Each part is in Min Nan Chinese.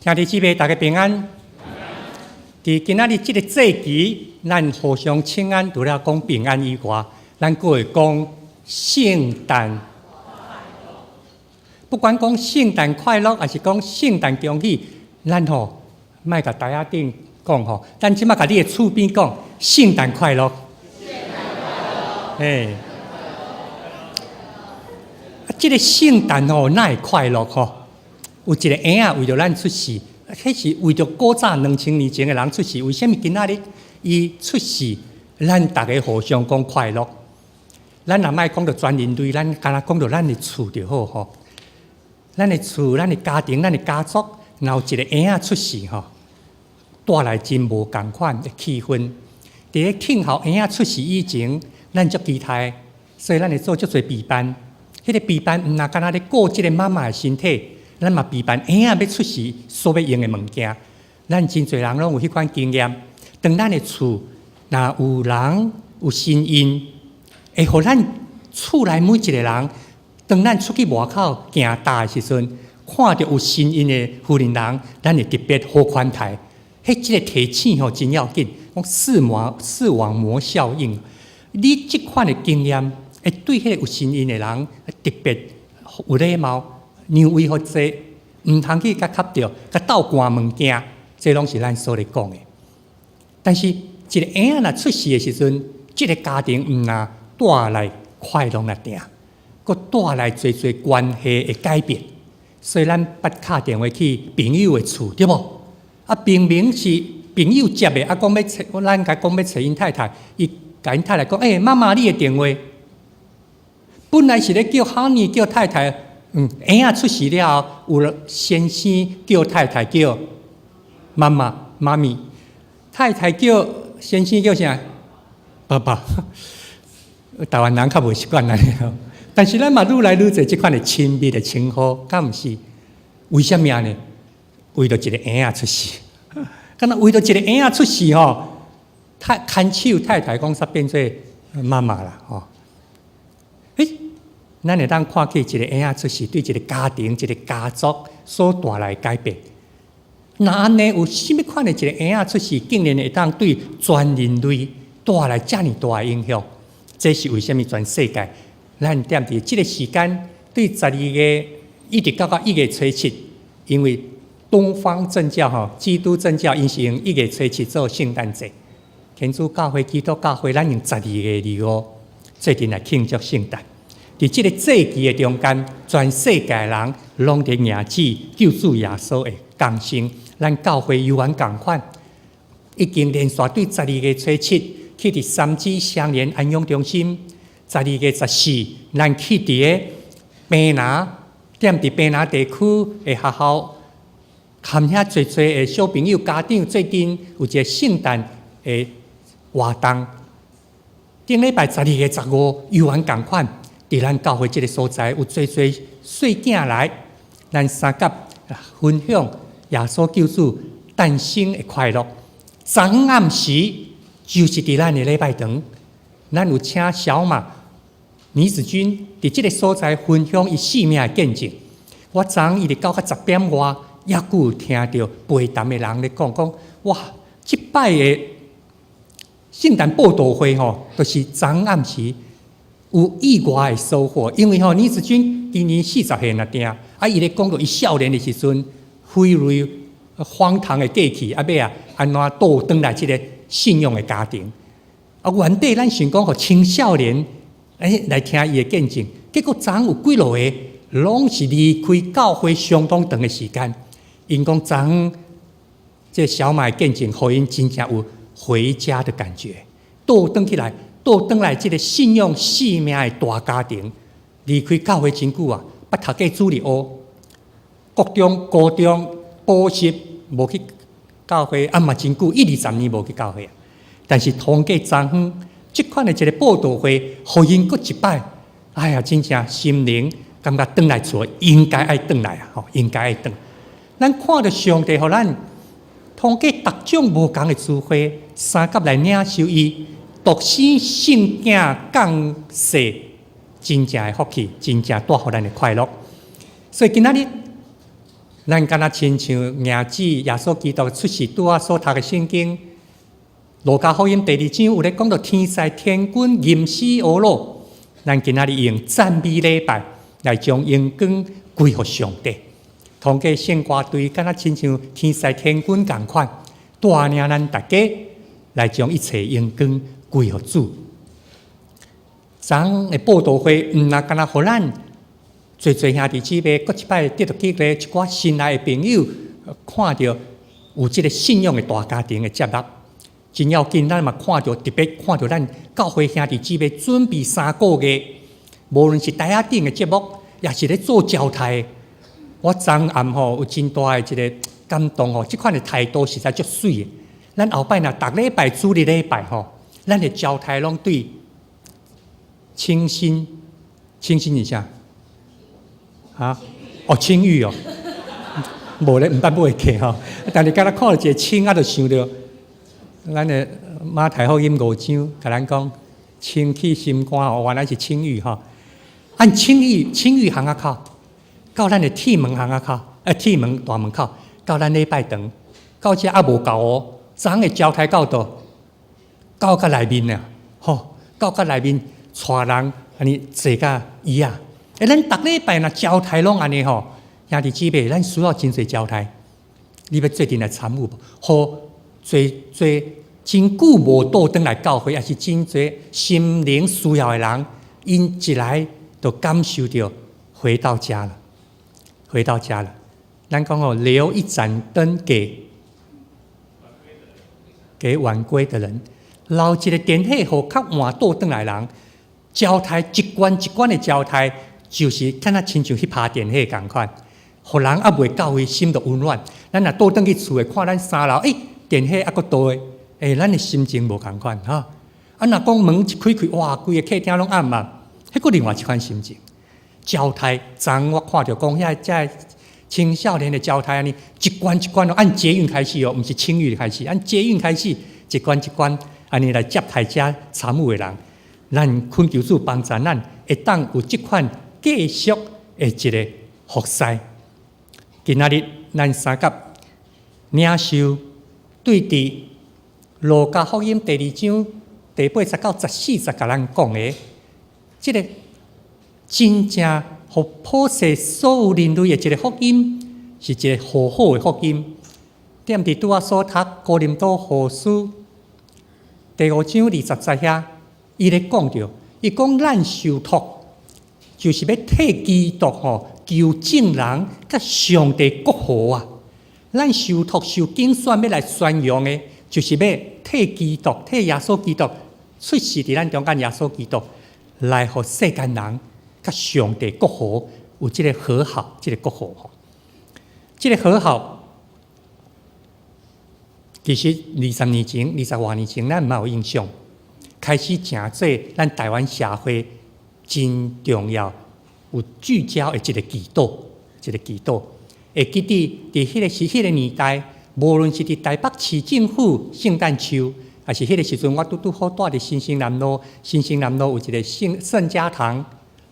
兄弟姊妹，大家平安。佇今仔日這个節期，咱互相請安，除了講平安以外，咱閣會講聖誕。不管講聖誕快樂，抑是講聖誕恭喜，咱吼莫共台仔頂講吼，咱這馬共你的厝邊講聖誕快樂。嘿，啊，這个聖誕吼，哪會快樂吼？有一个嬰仔為著咱出世，彼是為著古早2000年前的人出世。為啥物今仔日伊出世，咱逐家互相講快樂？咱若莫講著全人類，咱干焦講著咱的厝就好吼。咱的厝、咱的家庭、咱的家族，若有一个嬰仔出世吼，帶來真無仝款的氣氛。佇咧慶賀嬰仔出世以前，咱足期待，所以咱會做足濟備辦。彼個備辦毋若干焦咧顧這个媽媽的身體，咱嘛備辦嬰仔欲出世所欲用的物件。咱真濟人攏有彼款經驗。當咱的厝若有人有身孕，會予咱厝內每一個人，當咱出去外口行搭的時陣，看著有身孕的婦人人，咱會特別好款待。彼這個提醒吼真要緊，講視網膜效應。你這款的經驗，會對彼個有身孕的人特別有禮貌，讓位予坐，毋通去共磕著，共鬥捾物件，這攏是咱所咧講的。但是，一個嬰仔若出世的時陣，這個家庭毋若帶來快樂爾爾，閣帶來濟濟關係的改變。所以咱捌敲電話去朋友的厝，對無？啊，明明是朋友接的，啊，講欲揣，咱共講欲揣𪜶太太，伊共𪜶太太講：“欸，媽媽，你的電話。”本來是咧叫 honey 叫太太，嬰仔出世了後，有先生叫太太叫媽媽媽咪，太太叫先生叫啥？爸爸。台灣人較無習慣按呢吼，但是咱嘛愈來愈濟這款的親密的稱呼，敢毋是？為啥物按呢？為著一个嬰仔出世，敢若為著一个嬰仔出世吼，太牽手太太講煞變做媽媽啦吼。欸，咱會當看見一个嬰仔出世，對一个家庭、一个家族所帶來的改變。若按呢，有啥物款的一个嬰仔出世，竟然會當對全人類帶來遮爾大的影響？這是為啥物全世界咱踮佇這个時間，對12月一直到1月初7，因為東方正教吼，基督正教𪜶是用一月初七做聖誕節。天主教會、基督教會，咱用12月25做陣來慶祝聖誕。佇這个節期的中間，全世界人攏佇迎接救主耶穌的降生。咱教會猶原仝款，已經連續對十二月初七去佇三芝雙連安養中心，12月14，咱去佇个平林，踮佇平林地區的學校，含遐濟濟的小朋友家長做陣有一个聖誕的活動。頂禮拜12月15，猶原仝款，佇咱教會這个所在有濟濟細囝來，咱相佮分享耶穌救主誕生的快樂。昨暗時就是佇咱的禮拜堂，咱有請小馬倪子君佇這个所在分享伊生命的見證。我昨昏一直到10點外，猶閣有聽著陪談的人咧講講，哇！這擺的聖誕佈道會吼，就是昨暗時有意外的收穫，因為吼倪子君今年40歲爾爾，啊，伊咧講著伊少年的時陣，非累荒唐的過去，啊，尾仔按怎倒轉來這个信仰的家庭。啊，原底咱想講予青少年來聽伊的見證，結果昨昏有幾落個攏是離開教會相當長的時間。𪜶講昨昏這小馬的見證，予𪜶真正有回家的感覺，倒轉起來，倒轉來這个信仰生命的大家庭，離開教會真久啊，捌讀過主日學，國中、高中補習無去教會，啊嘛真久，一二十年無去教會啊。但是通過昨昏這款的一个佈道會，予𪜶閣一擺，哎呀，真正心靈感覺轉來厝應該愛轉來啊！吼，應該愛轉。咱看著上帝予咱通過逐種無仝的機會，相佮來領受伊獨生聖子降世，真正的福氣，真正帶予咱的快樂。所以今仔日，咱敢若親像嬰子耶穌基督出世拄仔所讀的聖經，路加福音第二章有咧講到天使天軍吟詩呵咾，咱今仔日用讚美禮拜來將榮光歸予上帝。通過聖歌隊，敢若親像天使天軍仝款，帶領咱大家來將一切榮光歸予主。昨昏的佈道會，毋若敢若予咱濟濟兄弟姊妹，閣一擺得著激勵，一寡新來的朋友看著有這个信仰的大家庭的接納，真要緊。咱嘛看著特別看著咱教會兄弟姊妹準備3個月，無論是台仔頂的節目，抑是咧做招待。我昨暗吼有真大的一个感動吼，這款的態度實在足媠的。咱後擺若逐禮拜主日禮拜吼，咱的招待攏對清新，清新是啥？啊？哦，清玉哦，無咧，毋捌買過吼。但是敢若看著一个清啊，就想著咱的馬太福音五章，共咱講清去心肝哦，原來是清玉吼。按清玉，清玉巷仔口，到咱的鐵門巷仔口，鐵門大門口，到咱禮拜堂，到遮猶無夠哦。昨昏的招待到佗，到較內面啊，吼，到較內面帶人按呢坐甲椅仔。咱逐禮拜若招待攏按呢吼，兄弟姊妹，咱需要真濟招待，你欲做陣來參與無？予濟濟真久無倒轉來教會，抑是真濟心靈需要的人，𪜶一來就感受著回到家了，回到家了。咱講哦，留一盞燈給晚歸的人，留一个電火予較晚倒轉來人，招待一關一關的招待，就是敢若親像去拍電火仝款，予人猶未到位，心就溫暖。咱若倒轉去厝的，看咱三樓，電火猶閣著的，咱的心情無仝款吼。啊，若講門一開開，哇，規個客廳攏暗啊，彼閣另外一款心情。招待，昨昏我看著講遐遮青少年的招待按呢，一關一關哦，按捷運開始哦，毋是清玉開始，按捷運開始，一關一關按呢來接待遮參與的人。咱懇求主幫助咱，會當有這款繼續的一个服侍。今仔日咱三甲領受對佇路加福音第二章第八節到十四節，共咱講的，這个真正予普世所有人類的一个福音，是一个和好的福音。踮佇拄仔所讀哥林多後書第五章二十節遐，伊咧講著，伊講咱受託，就是欲替基督吼求眾人佮上帝國和啊！咱受託受揀選欲來宣揚的，就是欲替基督、替耶穌基督出世佇咱中間，耶穌基督來予世間人佮上帝國和有這个和好，這个國和吼，這个和好，其實20年前、20外年前，咱嘛有印象，開始成做咱台灣社會真重要、有聚焦的一个祈禱，一个祈禱。會記得佇彼个時、彼个年代，無論是佇台北市政府聖誕樹，抑是彼个時陣，我拄拄好蹛佇新興南路，新興南路有一个聖聖家堂，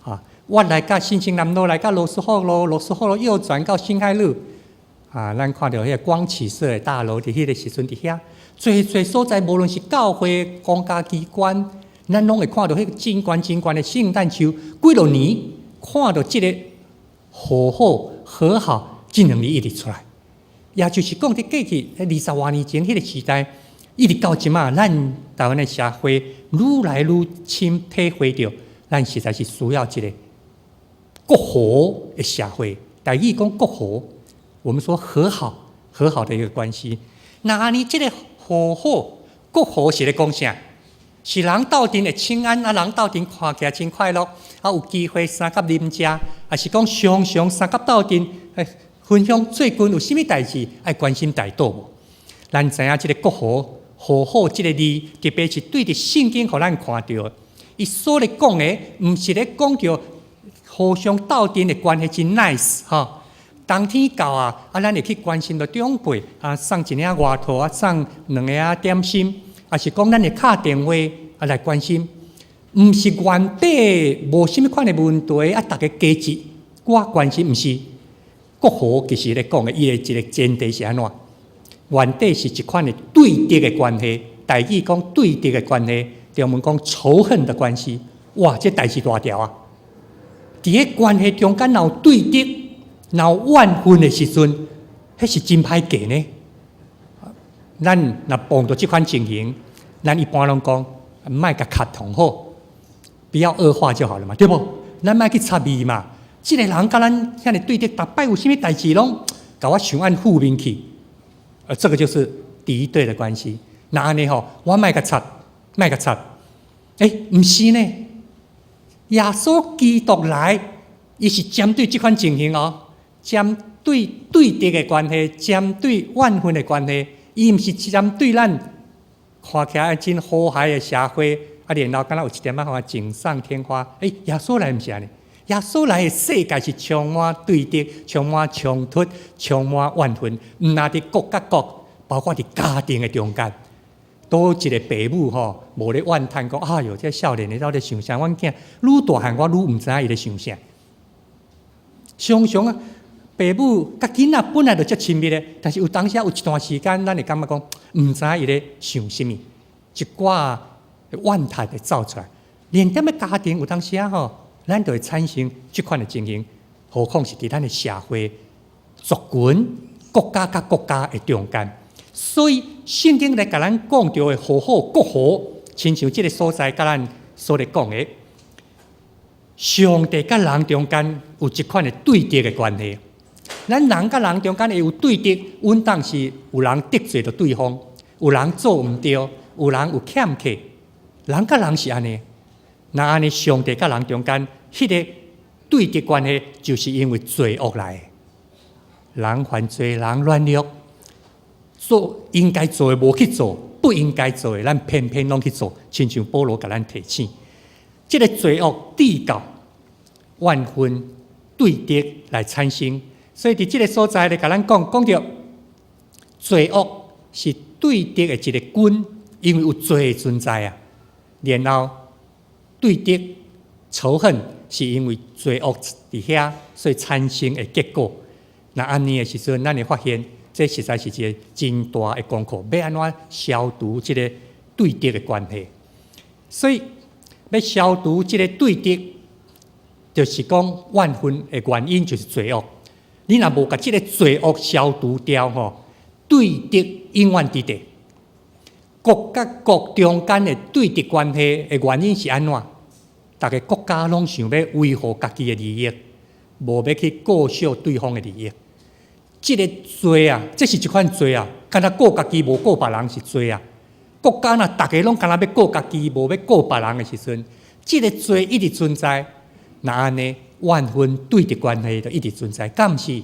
啊，我來到新興南路，來到羅斯福路，羅斯福路右轉到辛亥路，啊，咱看著彼个光啟社的大樓，佇彼个時陣佇遐，濟濟所在，無論是教會、公家機關，咱攏會看著彼个真懸真懸的聖誕樹，幾落年看著這个和好和好。這兩字一直出來，也就是講，佇過去二十外年前彼个時代，一直到這馬，咱台灣的社會愈來愈深體會著，咱實在是需要一个國和的社會。台語講國和，我們說和好，和好的一個關係。那按呢，這个和好國和是咧講啥？是人鬥陣會請安，啊，人鬥陣看起來真快樂，啊，有機會相佮啉食，抑是講常常相佮鬥陣，分享最近有啥物代誌愛關心代禱無？咱知影這个國和和好這个字，特別是對佇聖經予咱看著，伊所咧講的，毋是咧講著互相鬥陣的關係真 nice 吼。冬天到啊，啊，咱會去關心著長輩啊，送一領外套啊，送兩个仔點心，抑是講咱會敲電話啊來關心，毋是原底無啥物款的問題啊，逐家加一寡關心，毋是。國和其實咧講的，伊的一個前提是按怎？原底是一款的對敵的關係，台語講對敵的關係，中文講仇恨的關係。哇，這代誌大條啊！佇个關係中間若有對敵，若有怨恨的時陣，彼是真歹過呢。咱若碰著這款情形，咱一般攏講，莫共磕頭好，不要惡化就好了嘛，對無？咱莫去插伊嘛。這個人佮咱遐爾對敵，逐擺有啥物代誌攏共我想按負面去，這個就是敵對的關係。若按呢吼，我莫共插，莫共插。欸，毋是呢。耶穌基督來，伊是針對這款情形哦，針對對敵的關係，針對怨恨的關係，伊毋是針對咱看起來真和諧的社會，啊，然後敢若有一點仔吼錦上添花。欸，耶穌來毋是按呢，耶穌來的世界是充滿對敵、充滿衝突、充滿怨恨，毋但佇國佮國，包括佇家庭的中間。佗一个爸母吼，無咧怨嘆講，哎喲，這少年的到底想啥？阮囝愈大漢，我愈毋知影伊咧想啥。常常啊，爸母佮囡仔本來就足親密的，但是有當時有一段時間，咱會感覺講，毋知影伊咧想啥物，一寡怨嘆會走出來。連踮咧家庭有當時啊吼，咱就會產生這款的情形，何況是佇咱的社會、族群、國家佮國家的中間。所以聖經來共咱講著的和好國和，親像這个所在共咱所咧講的，上帝佮人中間有一款的對敵的關係。咱人佮人中間會有對敵，穩當是有人得罪著對方，有人做毋對，有人有欠缺，人佮人是按呢。若按呢，上帝佮人中間彼个對敵關係，就是因為罪惡來的。人犯罪，人軟弱。做應該做的無去做，不應該做的，咱偏偏攏去做，親像保羅共咱提醒，這个罪惡致到怨恨對敵來產生。所以佇這个所在咧，共咱講講著罪惡是對敵的一個根，因為有罪的存在啊。然後對敵仇恨是因為罪惡佇遐，所以產生的結果。若按呢的時陣，咱會發現，這實在是一個真大的功課，欲按怎消除這个對敵的關係？所以欲消除這个對敵，就是講怨恨的原因就是罪惡。你若無共這个罪惡消除掉吼，對敵永遠佇咧。國佮國中間的對敵關係的原因是按怎？逐个國家攏想欲維護家己的利益，無欲去顧惜對方的利益。這个罪啊，這是一款罪啊，干焦顧家己無顧別人是罪啊。國家若逐个攏干焦欲顧家己，無欲顧別人的時陣，這个罪一直存在，若按呢怨恨對敵關係就一直存在，敢毋是？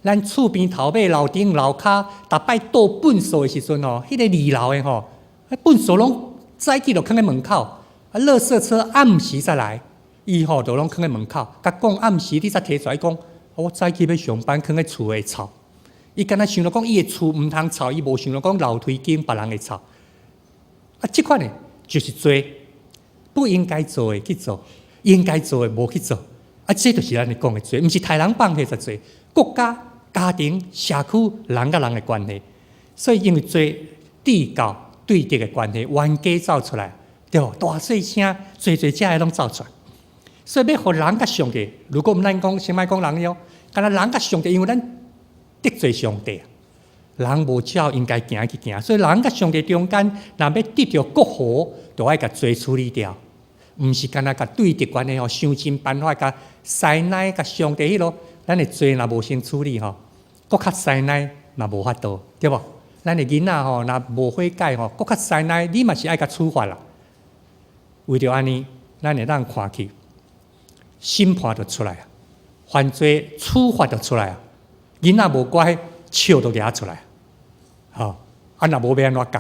咱厝邊頭尾樓頂樓跤，逐擺倒糞埽的時陣吼，彼个二樓的吼，糞埽攏早起就囥佇門口，啊，垃圾車暗時才來，伊吼就攏囥佇門口，共講暗時你才提出來講。我早起欲上班，囥佇厝會臭。伊干焦想著講伊的厝毋通臭，伊無想著講樓梯間別人會臭。啊，這款的就是罪，不應該做的去做，應該做的無去做。啊，這就是咱咧講的罪，毋是刣人放火才罪。國家、家庭、社區、人佮人的關係，所以因為罪致到對敵的關係，冤家走出來，對無？大細聲，濟濟隻的攏走出來。所以欲予人佮上帝，如果毋咱講，先莫講人喲，干焦人佮上帝，因為咱得罪上帝，人無照應該行去行，所以人佮上帝中間，若欲得著國和，就愛共罪處理掉，毋是干焦共對敵關係吼，想盡辦法共師奶共上帝彼落，咱的罪若無先處理吼，閣較師奶嘛無法度，對無？咱的囡仔吼，若無悔改吼，閣較師奶，你嘛是愛共處罰啦。為著按呢，咱會當看去。審判就出來啊，犯罪處罰就出來啊，囡仔無乖，尺就舉出來，吼，啊若無欲按怎教？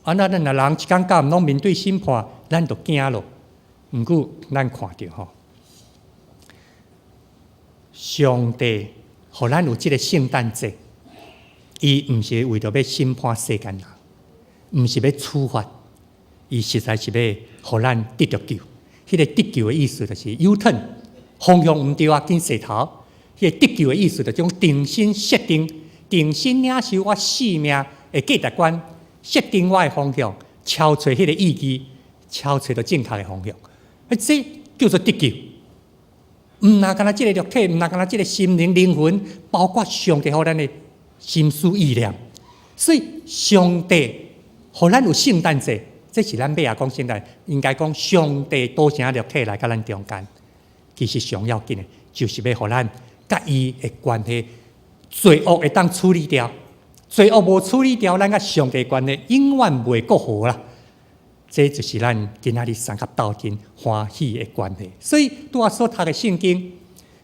啊，咱若人一工到晚攏面對審判，咱就驚咯。毋過咱看著吼，上帝予咱有這个聖誕節，伊毋是為著欲審判世間人，毋是欲處罰，伊實在是欲予咱得著救。彼个得救的意思就是 U turn，方向毋對啊，緊踅頭，彼個得救的意思，就將重新設定、重新領受我生命的價值觀，設定我的方向，超出彼個意義，超出著正確的方向。啊，這叫做得救。毋若干焦這個肉體，毋若干焦這個心靈靈魂，包括上帝予咱的心思意念。所以上帝予咱有聖誕節，這是咱欲仔講聖誕，應該講上帝道成肉體來佮咱中間。其實上要緊的，就是欲予咱佮伊的關係罪惡會當處理掉，罪惡無處理掉，咱佮上帝關係永遠袂復和啦。這就是咱今仔日三佮鬥陣歡喜的關係。所以拄仔所讀的聖經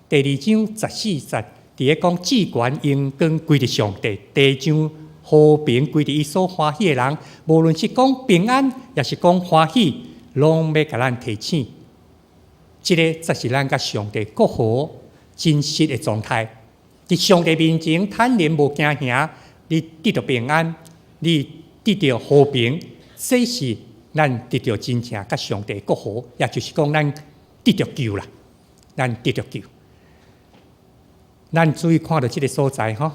第二章十四節，佇咧講至懸榮光歸佇上帝，地上和平歸佇伊所歡喜的人，無論是講平安，抑是講歡喜，攏欲共咱提醒。這个才是咱佮上帝復和真實的狀態。佇上帝面前坦然無驚嚇，你得著平安，你得著和平，這是咱得著真正佮上帝復和，也就是講咱得著救啦，咱得著救。咱注意看著這个所在吼，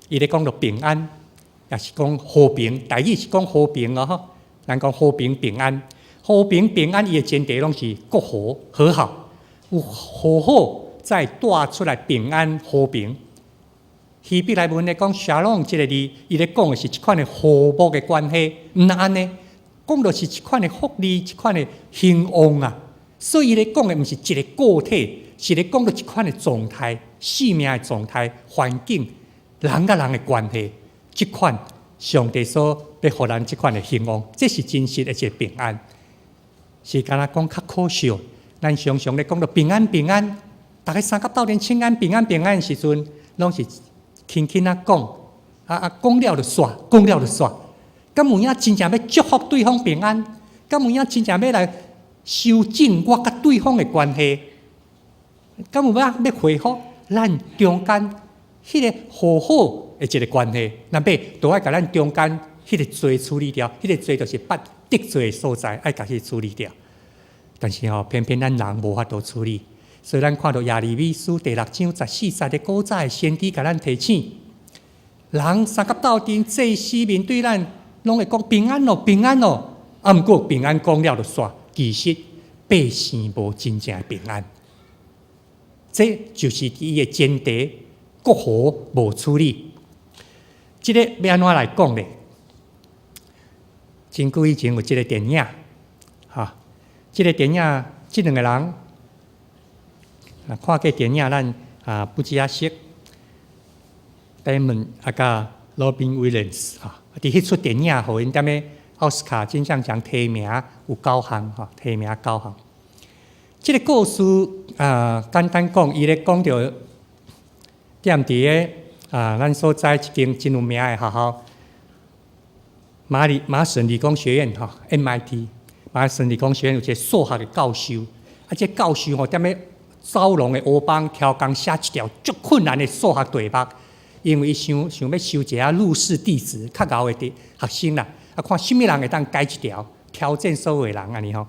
伊咧講著平安，也是講和平，台語是講和平哦吼，咱講和平平安，和平平安，伊的前提攏是復和和好，有和好才會帶出來平安和平。希伯來文咧講 shalom 這个字，伊咧講的是一款的和睦的關係，毋若按呢，講著是一款的福利，一款的興旺啊。所以伊咧講的毋是一个個體，是咧講著一款的狀態、生命的狀態、環境、人佮人的關係，這款上帝所欲予咱這款的興旺，這是真實的一个平安。是敢若講較可笑，咱常常咧講著平安平安，逐家相佮鬥陣請安平安平安的時陣，攏是輕輕仔講，啊啊講了就煞，講了就煞。敢有影真正欲祝福對方平安？敢有影真正欲來修正我佮對方的關係？敢有影欲恢復咱中間彼个和好的一个關係？若欲都愛共咱中間彼个罪處理掉，彼个罪就是捌得罪的所在，愛共彼處理掉。但是吼，偏偏咱人無法度處理，所以咱看著耶利米書第六章十四節的古早的先知共咱提醒，人相佮鬥陣祭司面對咱，攏會講平安咯，平安咯。啊，毋過平安講了就煞，其實百姓無真正的平安。這就是伊的前提，復和無處理。這个欲按怎來講咧？真久以前有這个電影，哈，這个電影這兩個人，啊，看過電影咱啊不只仔識，Damon 啊佮 Robin Williams 哈，佇彼齣電影予𪜶踮咧奧斯卡金像獎提名有九項吼，提名九項。這个故事啊，簡單講，伊咧講著踮佇个啊，咱所知一間真有名的學校。馬里麻省理工學院吼，MIT，麻省理工學院有一个數學的教授，啊，這個教授吼踮咧走廊的黑板挑工寫一條足困難的數學題目，因為伊想想欲收一下入室弟子，較𠢕的學生啦，啊，看啥物人會當解這條，挑戰所有的人按呢吼。啊，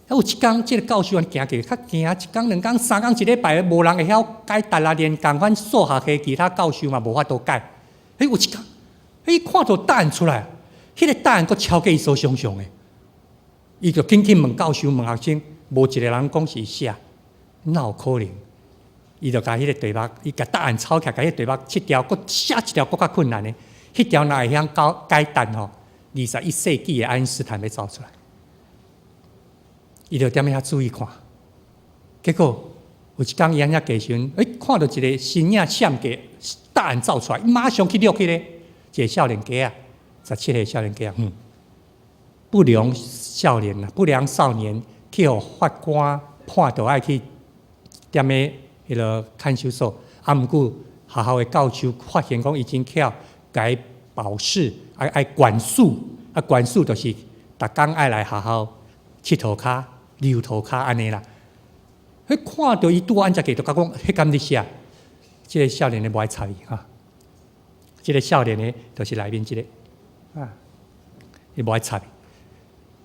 有一工，這個教授按呢行過，較行一工、兩工、三工、一禮拜，無人會曉解答啦，連仝款數學系其他教授嘛無法度解。彼有一工，伊看著答案出來，彼个答案閣超過伊所想象的，伊就緊緊問教授、問學生，無一个人講是伊寫，哪有可能？伊就共彼个題目，伊共答案抄起來，共彼個題目切掉，閣寫一條閣較困難的，彼條若會曉解答吼，21世紀的愛因斯坦欲走出來，伊就踮遐注意看，結果有一工伊按呢過時陣，欸，看著一个身影閃過，答案走出來，馬上去掠彼个一个少年家仔，17歲少年家仔，不良少年啊，不良少年去予法官判著愛去踮咧彼个看守所，啊，毋過學校的教授發現講伊真巧，共伊保釋，愛愛管束，啊，管束就是逐工愛來學校𨑨迌跤、溜塗跤按呢啦。彼看著伊拄按遮過，就共講，彼敢你寫？這个少年的無愛睬伊哈。這个少年的，就是內面這个，啊，伊無愛睬。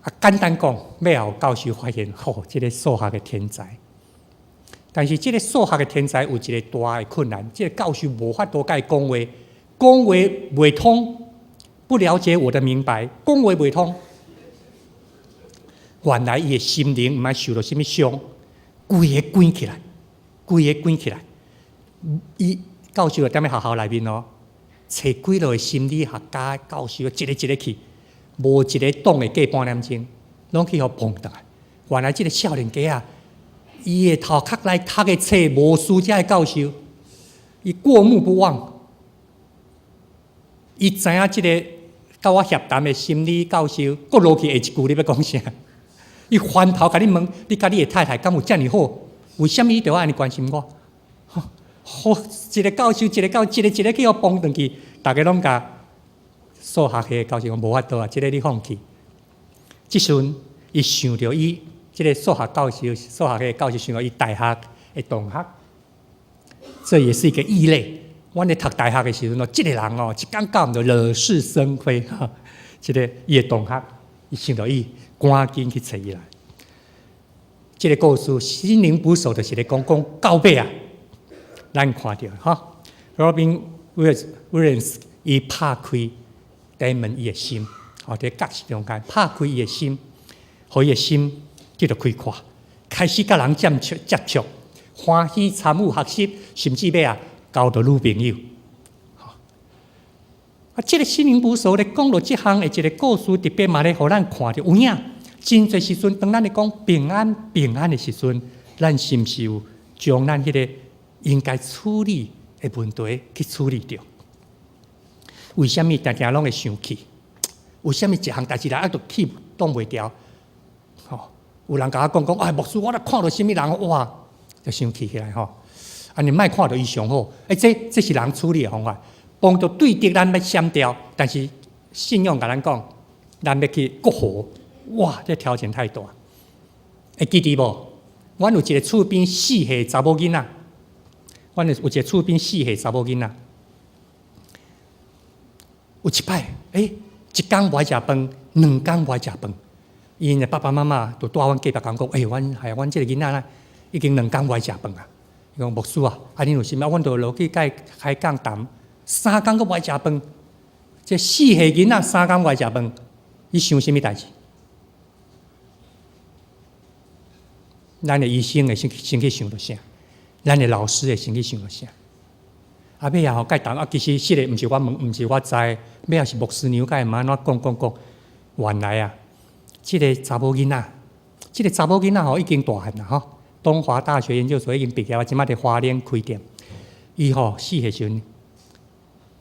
啊，簡單講，尾後教授發現，吼，這个數學的天才。但是這个數學的天才有一个大的困難，這个教授無法度共伊講話，講話袂通，不了解我的明白，講話袂通。原來伊的心靈毋知受著啥物傷，規个關起來，規个關起來。伊教授就踮咧學校內面哦，揣幾落個心理學家教授，一个一个去，無一个擋會過半點鐘，攏去予碰轉來。原來這个少年家啊，伊的頭殼內讀的冊無輸這个教授，伊過目不忘。伊知影這个佮我協談的心理教授，閣落去下一句你欲講啥？伊翻頭共你問，你佮你的太太敢有遮爾好？為啥物你著愛按呢關心我？好，一个教授，一个教，一个一个去予幫轉去，逐家攏共數學系教授講無法度啊，這个你放棄。這時陣，伊想著伊這个數學教授，數學系教授想著伊大學的同學，這也是一個異類。阮咧讀大學的時陣哦，這个人哦，一講到就惹是生非哈。這个伊的同學，伊想著伊，趕緊去揣伊來。這个故事心靈捕手就是咧講講到尾啊，咱看著哈，Robin Williams 伊拍開 Damon 伊的心，吼佇角色中間拍開伊的心，予伊的心得著開闊，開始佮人接觸接觸，歡喜參與學習，甚至尾啊交著女朋友。啊，這个心靈捕手咧講著這項的一个故事，特別嘛咧予咱看著有影。真濟時陣，當咱咧講平安平安的時陣，咱是毋是有將咱彼个應該處理的問題去處理著？為啥物定定攏會生氣？為啥物一項代誌來啊，就氣擋袂牢？吼，有人共我講講，哎，牧師，我若看著啥物人，哇，就生氣起來吼。啊，你莫看著伊上好，欸，這是人處理的方法，幫助對敵咱欲閃掉，但是信仰共咱講，咱欲去過河，哇，這挑戰太大。會記得無？阮有一个厝邊4歲查某囡仔，阮有一个厝邊四歲查某囡仔，有一擺，欸，一工無愛食飯，2工無愛食飯，𪜶的爸爸媽媽就蹛阮隔壁講講，欸，阮係阮這个囡仔已經2工無愛食飯啊。伊講牧師啊，啊恁有啥物？阮就落去共伊開講談，3工閣無愛食飯，這4歲囡仔三工無愛食飯，你想啥物代誌？咱的醫生會先先去想著啥？咱的老師會先去想著啥？啊，尾仔吼，共伊談啊，其實這个毋是我問，毋是我知，尾仔是牧師娘共伊問按怎講講講，原來啊，這个查某囡仔，這个查某囡仔吼已經大漢啦吼，東華大學研究所已經畢業啊，這擺佇花蓮開店。伊吼4歲時陣，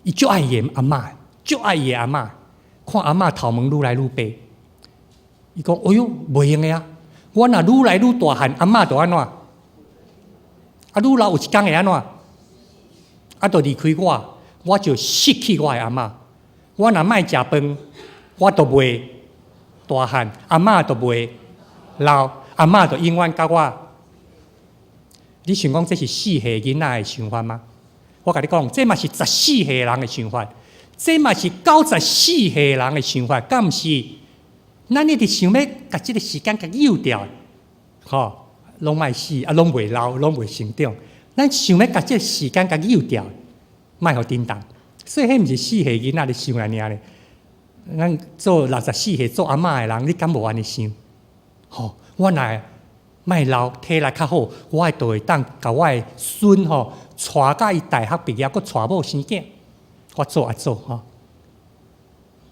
伊足愛伊的阿嬤，足愛伊的阿嬤，看阿嬤頭毛愈來愈白，伊講：哎喲，袂用的啊！我若愈來愈大漢，阿嬤就按怎？啊，愈老有一工會按怎？啊，就離開我，我就失去我的阿嬤。我若莫食飯，我就袂大漢，阿嬤就袂老，阿嬤就永遠佮我。你想講這是4歲囡仔的想法嗎？我共你講，這嘛是14歲人的想法，這嘛是94歲人的想法，敢毋是？咱一直想欲共這个時間共搝掉，吼，攏莫死，啊，攏袂老，攏袂成長。咱想欲共這个時間共搝掉，莫予振動。所以彼毋是4歲囡仔咧想按呢爾咧。咱做64歲做阿嬤的人，你敢無按呢想？吼，我若莫老，體力較好，我就會當共我的孫吼帶甲伊大學畢業，閣娶某生囝。我做啊做吼。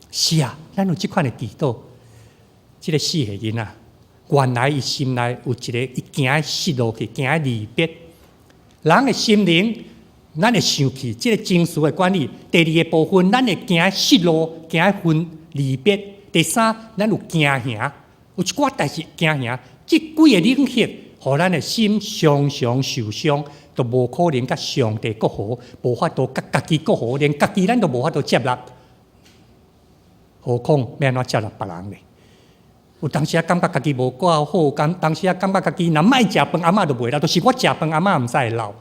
是啊，咱有這款的祈禱。這个4歲囡仔，原來伊心內有一个，伊驚失落去，驚離別。人的心靈，咱會生氣，這个情緒的管理。第二个部分，咱會驚失落，驚分離別。第三，咱有驚嚇，有一寡代誌驚嚇。這幾个領域，予咱的心常常受傷，都無可能佮上帝媾和，無法度佮家己媾和，連家己咱都無法度接納，何況欲按怎接納別人咧？有當時仔感覺家己無夠好，當當時仔感覺家己若莫食飯，阿嬤就袂老，就是我食飯，阿嬤毋才會老。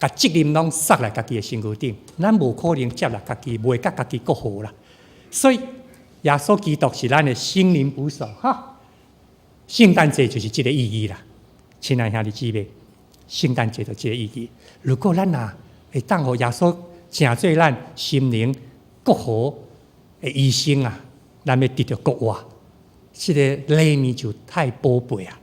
共責任攏捒來家己的身軀頂，咱無可能接納家己，袂佮家己媾和啦。所以耶穌基督是咱的心靈捕手，哈！聖誕節就是這个意義啦。親愛兄弟姊妹，聖誕節就這個意義。如果咱若會當予耶穌成做咱心靈國和的醫生啊，咱欲得著復活，這个禮物就太寶貝啊！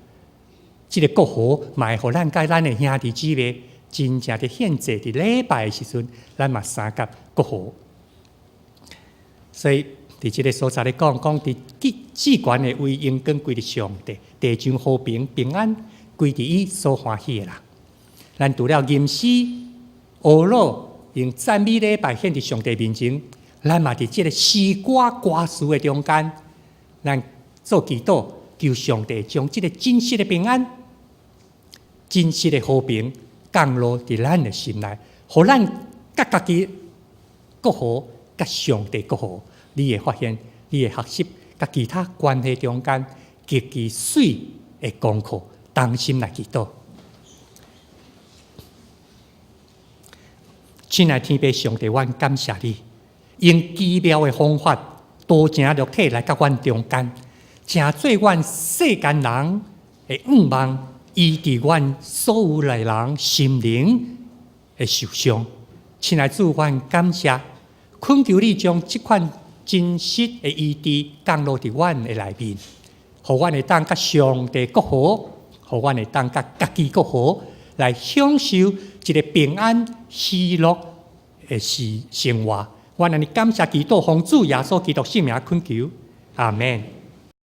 這个復和嘛會予咱佮咱的兄弟姊妹真正佇獻祭佇禮拜的時陣，咱嘛相佮復和。所以佇這个所在咧講，講佇至至懸的位榮光歸佇上帝，地上和平平安歸佇伊所歡喜的人。咱除了吟詩、呵咾用讚美禮拜獻佇上帝面前，咱嘛佇這个詩歌歌詞的中間，咱做祈禱，求上帝將這个真實的平安、真實的和平降落佇咱的心內，予咱佮家己復和，佮上帝復和。你會發現，你會學習佮其他關係中間極其媠的功課，同心來祈禱。親愛天父上帝，阮感謝你，用奇妙的方法，道成肉體來佮阮中間，成做阮世間人的願望，醫治阮所有的人心靈的受傷。親愛主，阮感謝，懇求你將這款真實的醫治降落佇阮的內面，予阮會當佮上帝復和，予阮會當佮家己復和，來享受一個平安喜樂的生活。阮按呢感謝祈禱，奉主耶穌基督聖名懇求，阿門。